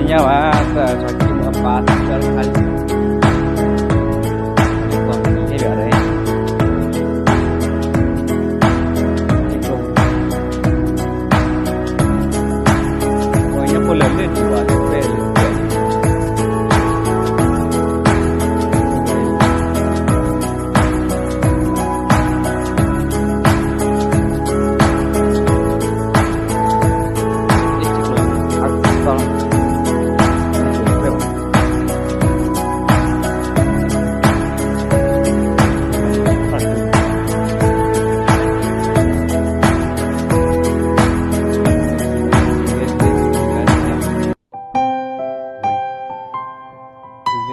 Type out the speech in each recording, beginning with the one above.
ညါဘၣ် သးထီၣ်ခံမ့ၢ်အပၢ်သးကၢ်တခါလံ, ဟ့ၣ်ဘၣ်ရၣ်, ပှၤညါဖိလၢာ်လၢဒံးဘၣ်လၢပဲလၢပဲ လဲၤ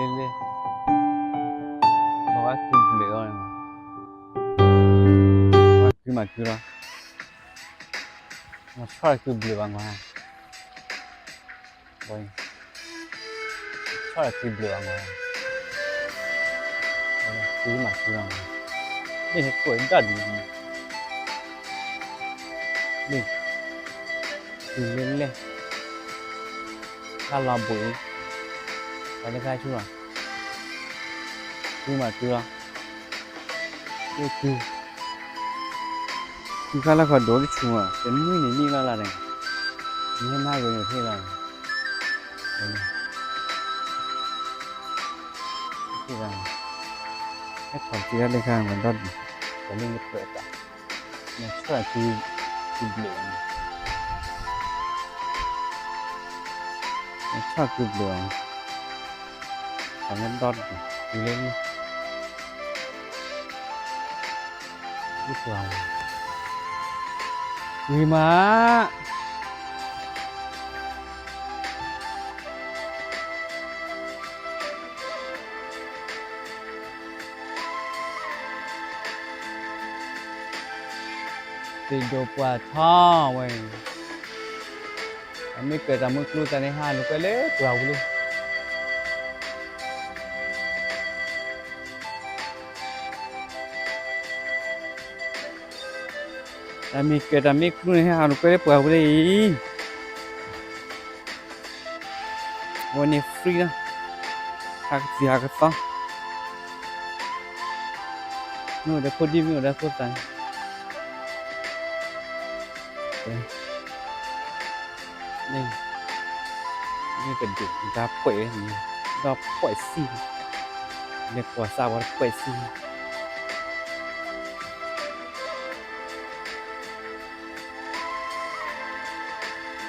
လဲၤ, ပှၤကုဘျုးအီၤန့ၣ်, ပှၤကုမၤကုလီၤ, မၤဆီၣ်ကုဘျုးဘၣ်ကွၢ်, ဆီၣ်ကုဘျုးဘၣ်ကွၢ်, ကုမၤကုလီၤ, မ့ၢ်ဟဲကွဲးဒၣ်ဒ်န့ၣ်, မ့ၢ် ကုလဲၤလဲၤ, တၢ်လီၤဘှံးအံၤ, ပှၤလၢတၢ်ဆူၣ်လီၤ, ကုမၤကုလီၤ, မ့ၢ်ကု, ကုခါလၢခီဒိၣ်တဆူၣ်မး တနွံန့ၣ်နံၣ်လီၤလၢ်န့ၣ်, နဟဲမၤဂ့ၤန့ၣ်သ့လီၤန့ၣ်, သ့လီၤန့ၣ်, ဟဲထီၣ်က့ၤတၢ်လၢခါမးဒီဒူၣ်, ပှၤလၢနပၢၤအသး, နဆီၣ်ကုဘျုးအီၤ, နဆီၣ်ကုဘျုးအီၤ, ပှၤလၢဒီဒူၣ် ကုလဲၤလဲၤ, ကုပှၤ, ဝံၤမး သ့ၣ်ဒိၣ်ပှၢ်ထီဝဲ, တၢ်မ့ၢ်ကၢၤတၢ်မုၢ်ကျိၤသးန့ၣ် ဟးလူၤကွဲလၢပှၢ်ပူၤလံ, တၢ်မ့ၢ်ကၢၤတၢ်မ့ၢ်ကျိၤန့ၣ် ဟးလူၤကွဲလၢပှၢ်ပူၤလံအံၤ အဝဲန့ၣ် free လီၤ, ဟးကသံၣ်ဟးကသီ, မ့ၢ်အိၣ်ဒီးဖိဒံ မ့ၢ်အိၣ်ဒီးဖိသၣ်, မ့ၢ်တဒူၣ် ဒီဖှဲး, ဒီဖှဲးစံၣ်, လဲၤကွၢ်စၢ်ပှၤတဖှဲးစံၣ်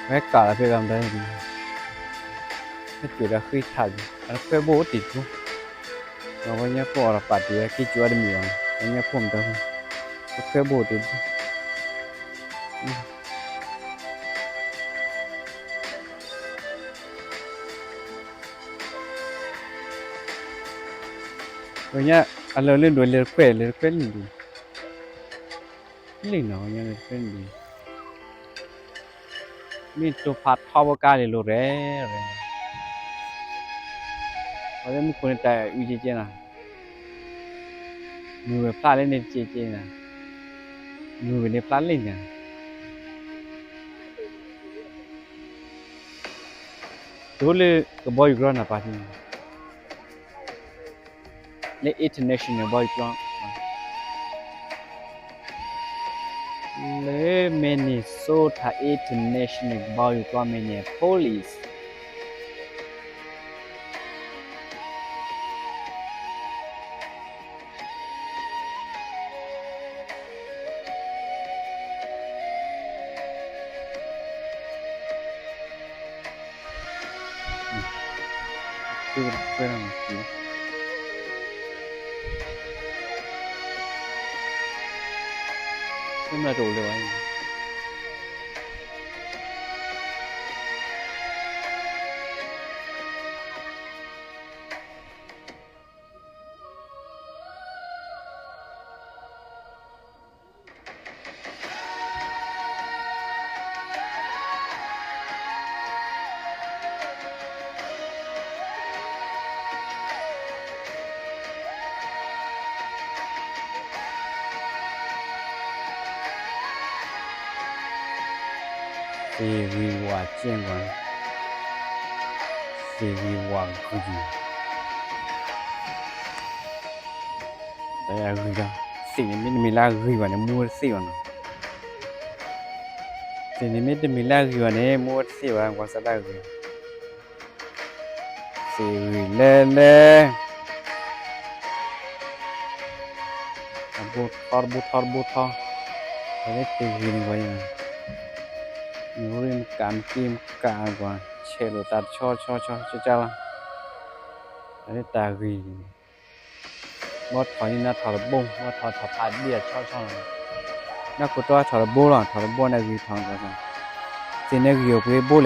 ဝဲကးလီၤဖဲဂၤမတၤ, ဟဲစိာ်ဒီးဃ့ထးက့ၤ အတခွဲဘိၣ်အိၣ်တ့ၢ်ဖိ, ဒီးပှၤညါဖိအီၤဒီးပာ်တ့ၢ်ဝဲ က့ၤစိာ်အီၤတမ့ၢ်ဘၣ်, ပှၤညါဖိမတၤဖိ, တခွဲဘိၣ်တ့ၢ်ဖိ, ပှၤညါ အလၢာ်လၢဒိၣ်လဲၤတခွဲ လဲၤတခွဲလံဒံး, လံနီၤ ပှၤညါလဲၤတခွဲလံဒံး, မ့ၢ်တိဖးထီဖိကါလံလိၤရဲၣ်ရဲၣ်, ပှၤလၢမူခိၣ်န့ၣ်တၢ်အုၣ်ကဲကဲနီၤ, မုၢ်ဝဲဖျါလၢန့ၣ်ကဲကဲနီၤ, မုၢ်ဝဲန့ၣ်ဖျါလၢညါ, တိလၢကဘီယူၤကျိာ်နၢ်ပၢ်ထံ လၢ international ကဘီယူၤကျိာ်, လၢ Minnesota International ကဘီယူၤကျိာ် Minneapolis. သ့ၣ်ဝံၤဝးကၠ့ၣ်ဝါ, သ့ၣ်ဂံၢ်ဝါဂံၢ်, တၢ်အဂံၢ်ဒီး, သ့ၣ်န့ၣ်မ့တမ့ၢ်လၢအဂံၢ်ဘၣ်န့ၣ် မူဝဲတသ့ဘၣ်နီၤ. သ့ၣ်န့ၣ်မ့တမ့ၢ်လၢအဂံၢ်ဘၣ်န့ၣ် မူဝဲတသ့ဘၣ် ကွၢ်စၢ်တၢ်ဂံၢ်, သ့ၣ်ဂံၢ်လဲၤလဲၤ, တဘိထီတဘိထီတဘိထီ, ပှၤလၢသ့ၣ်ဂံၢ်န့ၣ်ကွၢ်, မ့ၢ်ရ့မကးမက့မကးကွၢ်, ဆဲးလိာ်သးတဆီဆီဆီဆီကၢ်လီၤ, ပှၤလၢတၢ်ဂံၢ်န့ၣ်, ဘီထီၣ်န့ၣ်နထီၣ်တဘိ, ဘီထီၣ်ထီၣ်ဖးဒ့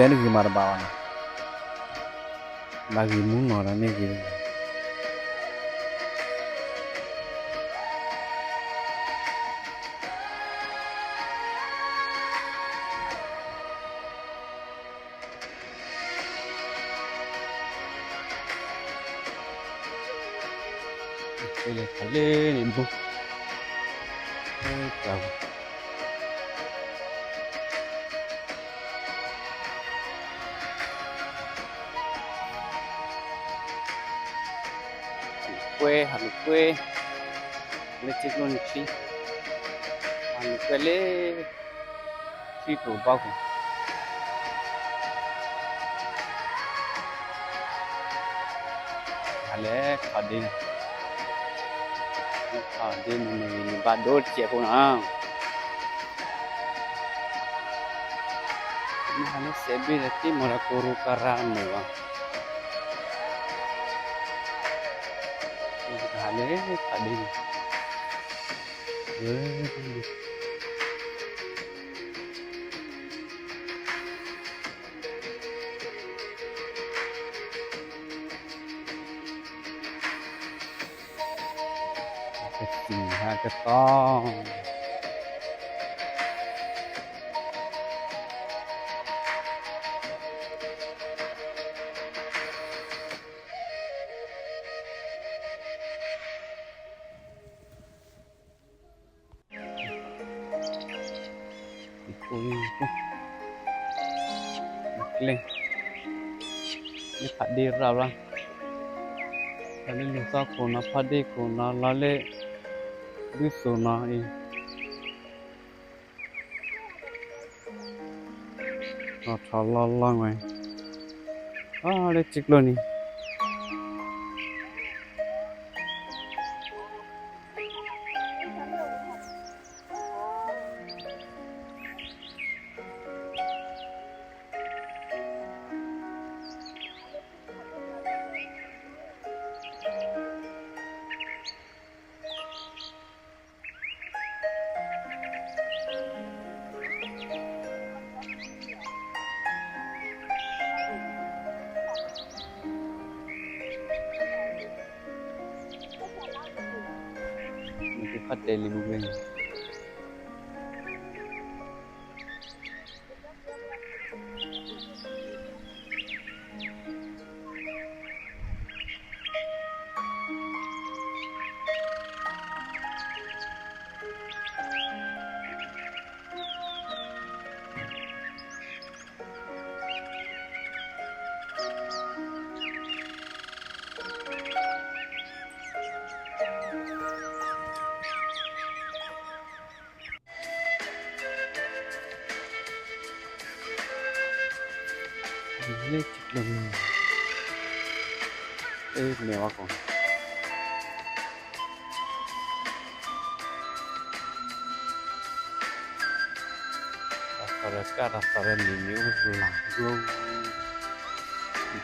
အဆီဆီလီၤ, နခိၣ်တီထီၣ်တဘိလီၤ, ထီၣ်တဘိန့ၣ်ဂံၢ်ထီၣ်, သ့ၣ်န့ၣ်ဂံၢ်အိၣ်ပှဲၤဘိလဲၣ် နဂံၢ်မၤတဘၣ်ဘၣ်နီၤ, ဘၣ်ဂံၢ်မူနီၤဒီးမ့ၢ်ဂံၢ် လဲၤခးလၢန့ၣ်ဘိ, ကွဲ ဟးလူၤကွဲ, လၢထံကျိနထံ, ဟးလူၤကွဲလၢ ထံကျိဘီကျိ, ဟးလၢထီၣ်ဒ့, ထီၣ်ဒ့န့ၣ် နဘၣ်ဒိတစဲးဖိနီၤ, မ့ၢ်ဟးလၢစဲးဘ့ၣ်ဒီး တ့မီၤဒီးကရူကရၢမုာ်ဘၣ်, ဟးလၢထီၣ်ဒ့န့ၣ် ကသံၣ်ဟးကသီ, ကျဲ, လၢဖးဒ့ရၣ်ဘျီ, လၢလံာ်သီခိၣ်နီၤ ဖးဒ့ခိၣ်နီၤ လီၤလၢ ဒုးသိၣ်နီၤအံၤ လီၤထီၣ်လီၤလီၤဝဲ, အလၢထံကျိန့ၣ် နကဖးတဲလံာ်ပူၤဖဲန့ၣ် လၢထံကျိန့ၣ် အ့ မဲာ်ဝဲကိး တၢ်သီၣ်ဒီးကၢ် တၢ်သီၣ်ဒီးလံာ်မ့ၢ်အိၣ်လၢ်ဘျိ ယ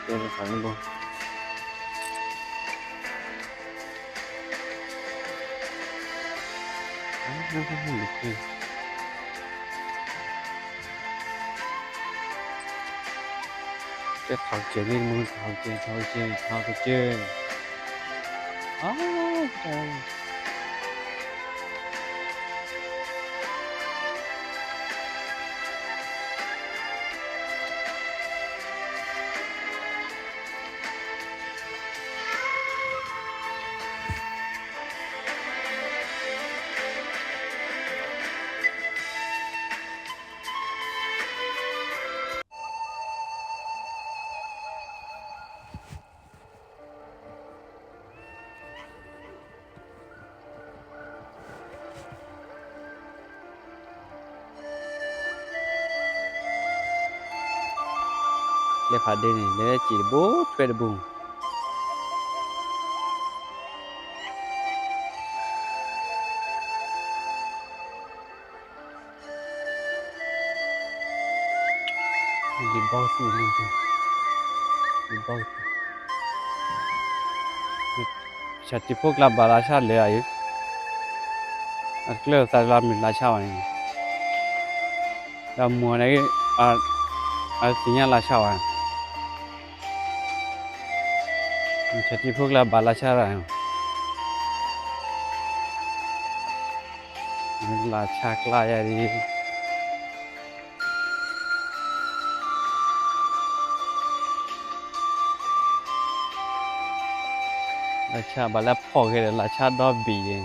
တဲလၢသးလၢဘျိ လၢလၢလၢလၢ တဲထီၣ်ကဲလံ မုၢ်ထီၣ်ကဲ ထီၣ်ကဲ ထီၣ်ကဲ အါ တၢ် ကျဲဖးဒ့န့ၣ် လဲၤစံးတဘိထွဲတဘိ ဒံးဘီကသံၣ်, ဒံးဘီကသံၣ်, ဆၣ်တံၤဖိကျါဘၣ်လါဆါလဲၤအံၤ, အကျဲသးလၢမုၢ်လါဆါဘၣ်န့ၣ်, ဒီးမိၢ်န့ၣ်, အသ့ၣ်ညါလါဆါဘၣ်, ဆၣ်တံၤဖိကျါဘၣ်လါဆါရၣ်, လါဆါကျါယၤဒ် လါဆါဘၣ်လၢဖီၣ်ဂ့ၤဒီး လါဆါဒီဘ့ၣ်,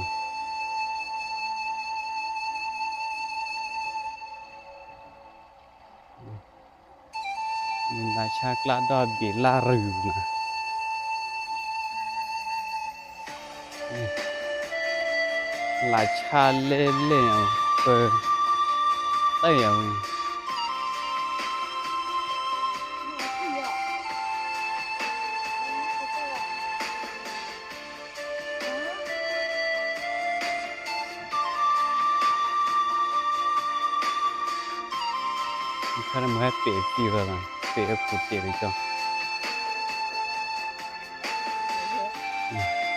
လါဆါကျါဒီဘ့ၣ်လါရုၢ်, လါဆါလဲလဲၣ်, ပတၢ်ဝဲ ခါန့ၣ်မ့ၢ်ဟဲပ့ၤသံဝဲဘၣ်, ပ့ၤဝဲပူၤတ့ၢ်ဝဲကၠီ, ပ့ၤ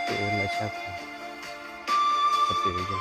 ဝဲလၢဆၣ်ပူၤ, ပတ့ၢ်ဝဲကၠီ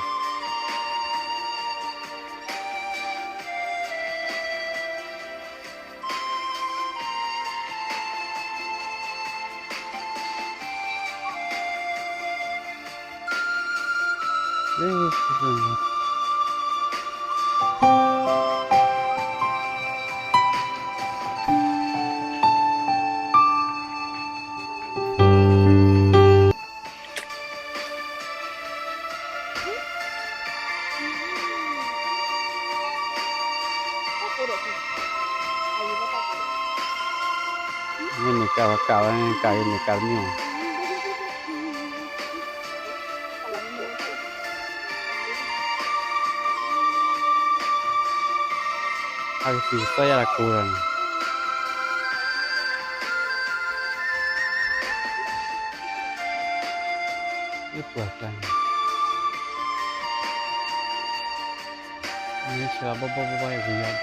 မ့ၢ်န့ၣ်ကးဝဲကးဝဲန့ၣ် ကးဂ့ၤန့ၣ်ကးတမ့ၢ်, ဟးကသံၣ်ကသီယၤလၢကိးဂၤန့ၣ်, ပှၤကျါန့ၣ်, မ့ၢ်ဆှၢဘီဘီဘီဘီယဂ့ၤယ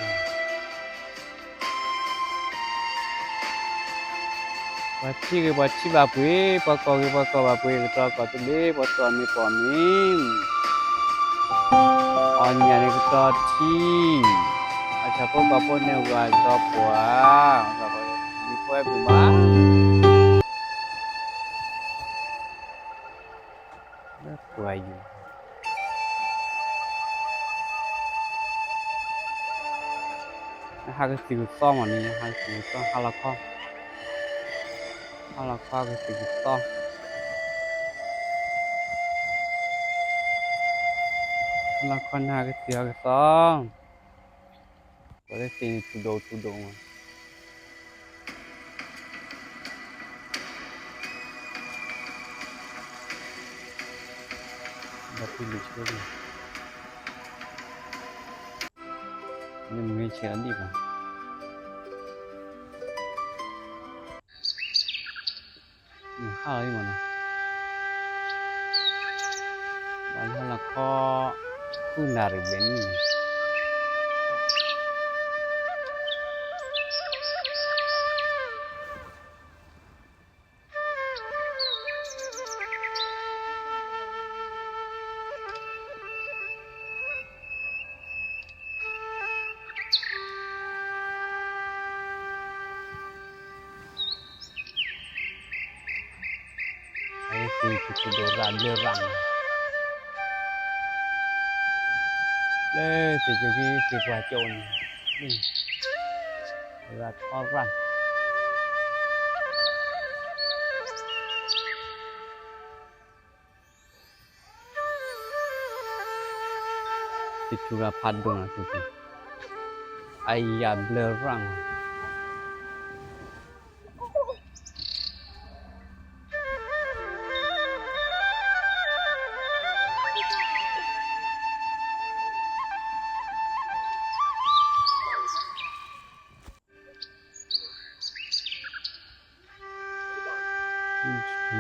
ၤဘီ ပှၤထံဂ့ၤပှၤထံဘၣ်ပှ့ၤ, ပှၤကီၢ်ဂ့ၤပှၤကီၢ်ဘၣ်ပှ့ၤ, ကတီၤကီၢ်သူလ့ၤ ပှၤတီၢ်မ့ၢ်ပှၤမ့ၢ်, အီၣ်ညၣ်န့ၣ်ကတီၤထံ, အဆၣ်ဖိကီၢ်ဖိန့ၣ်ဝၤကတီၤပှၢ်, မ့ၢ်ပှၤမ့ၢ်ဘၣ် လၢပှၤယံၤ ဟးကသံၣ်ကသီမးန့ၣ် ဟးကသံၣ်ကသီ ဟါလီၤခီ, ဟါလီၤခီကသံၣ်ကသီ, ဟါလီၤခီန့ၣ်ဟးကသံၣ်ဟးကသီ, ပှၤလၢသ့ၣ်န့ၣ်ထူၣ်ဒိၣ်ထူၣ်ဒိၣ်မး ဒီးဖံလံၤဆၢန့ၣ် မ့ၢ်မ့ၢ်ဆဲးအဒံၣ်ဘၣ် ဟါလီၤအံၤမးနီၤ ဘၣ်လၢဟါလီၤခီ ဃုနၣ်ရံၣ်ဘျဲၣ်နံၣ်န့ၣ် သ့ၣ်ကဒိၣ်ရၣ်ဘျၢရၣ်န့ၣ် လၢသ့ၣ်ကက့ၤသ့ၣ်ပှၢ်ကၠိန့ၣ် ရၣ်ထီရၣ် သ့ၣ်ထူၣ်ရၣ်ဖးဒိၣ်န့ၣ် အယၣ်ဘျၢရၣ်မး သ့ၣ်ထူၣ်ရၣ်ဖးဒိၣ်န့ၣ်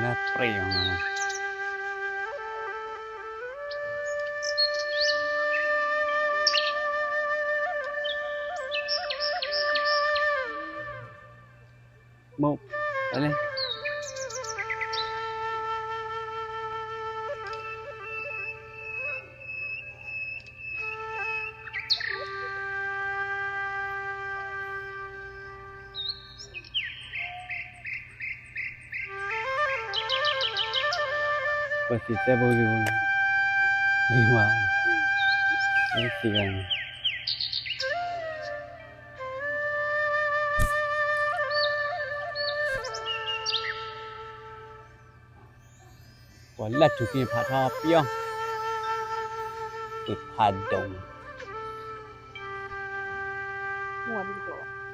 လၢပြံၣ်အီၤမး, မိၢ်, အန့ၣ် ပသံၣ်သဲဘိလံ, လံဝါ, သံၣ်ဂၤန့ၣ် ပှၤလၢထူၣ်က့ၤဖးထီပျီ, က့ၤဖးဒိၣ်န့ၣ်, မ့ၢ်ဝဲဒ်သိး